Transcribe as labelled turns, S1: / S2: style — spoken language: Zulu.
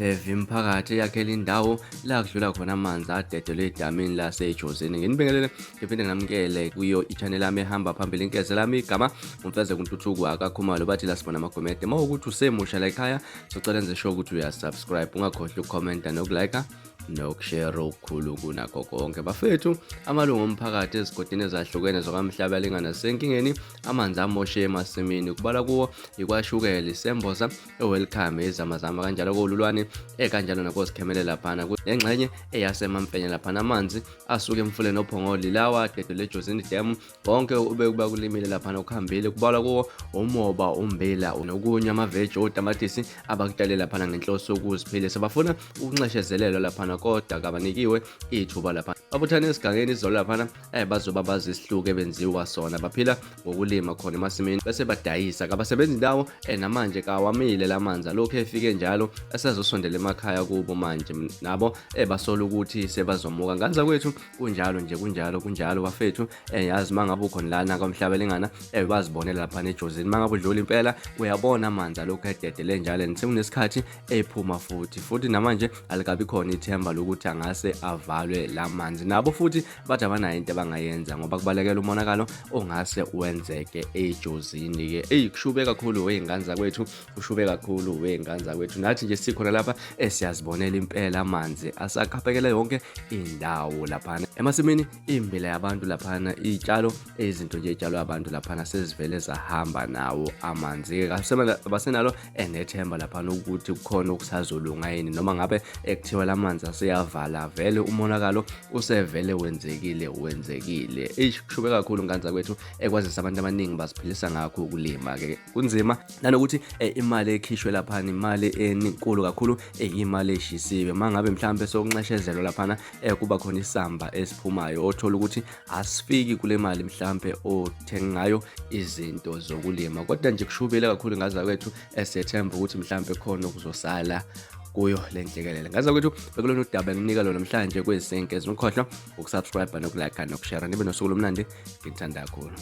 S1: Veva imiphakathi eyakhela indawo la kudlula khona amanzi adedelwe edamini laseJozini. Nginibingelele ngiphinde nginamukele kuyo i-channel yami ehamba phambili inkeze lami igama uMfezeko Ntuthuko akaKhumalo bathi la sibona amagomede. Uma ukuthi usemusha la ekhaya socela enze sure ukuthi uyasubscribe ungakhohlwa ukukhomenta nokulike nokushare okukhulu kunakho konke. Bafethu amalungu omphakathi ezigodini ezahlukene zokwamhlaba alingana senkingeni amanzi amoshe emasimini kubala kuwo ikwashukela isemboza ewelcome izamazama kanjalo kolulwane ekanjalo nakozikhemele laphana nengxenye eyasemamfenya laphana amanzi asuke emfuleni ophongoli lawa adedelwe ejozini dam konke ubekuba kulimile laphana kuhambile kubalwa kuwo umoba umbila nokunye amaveji otamatisi abakutshale laphana ngenhloso yokuziphilisa bafuna ukunxeshezelelwa laphana kodwa kabanikiwe ithuba laphana babuthane esigangeni izolo laphana bazoba bazi isihluku ebenziwa sona baphila ngokulima khona emasimini bese badayisa kabasebenzi ndawo namanje kawamile lamanzi alokhu efike njalo esezosondela emakhaya kubo manje nabo basola ukuthi sebazomuka nganza kwethu kunjalo nje kunjalo kunjalo bafethu yazi mangabe ukhona lana kwamhlaba elingana bazibonela lapha nejozini mangabe udlula impela uyabona amanzi alokhu ededele njalo and sekunesikhathi ephuma futhi futhi namanje alikabi khona ithemba lokuthi angase avalwe lamanzi nabo futhi bathi abanayo into abangayenza ngoba kubalekela umonakalo ongase wenzeke ejozini ke eyi kushube kakhulu wey'ngane zakwethu kushube kakhulu wey'ngane zakwethu nathi nje sikhona lapha esiyazibonela impela amanzi asakhaphekele yonke indawo laphana emasimini imbila yabantu laphana iy'tshalo izinto nje ey'tshalwe abantu laphana sezivele zahamba nawo amanzi-ke basenalo enethemba laphana ukuthi kukhona okusazolunga yini noma ngabe ekuthiwa lamanzi aseyavala vele umonakalo usevele wenzekile wenzekile eish kushube kakhulu ngane zakwethu ekwazisa abantu abaningi baziphilisa ngakho ukulima ke kunzima nanokuthi imali ekhishwe laphana imali enkulu kakhulu eyimali eshisiwe mangabe mhlambe sokunxeshezelwa laphana kuba khona isamba esiphumayo othola ukuthi asifiki kule mali mhlampe othenga ngayo izinto zokulima kodwa nje kushubile kakhulu ngazakwethu esethemba ukuthi mhlampe khona okuzosala kuyo le nhlekelele ngazakwethu bekulona udaba enginika lona namhlanje kwezisenke zingikhohlwa ukusubscribe nokulike nokushare nibe nosuku lomnandi ngithanda kakhulu.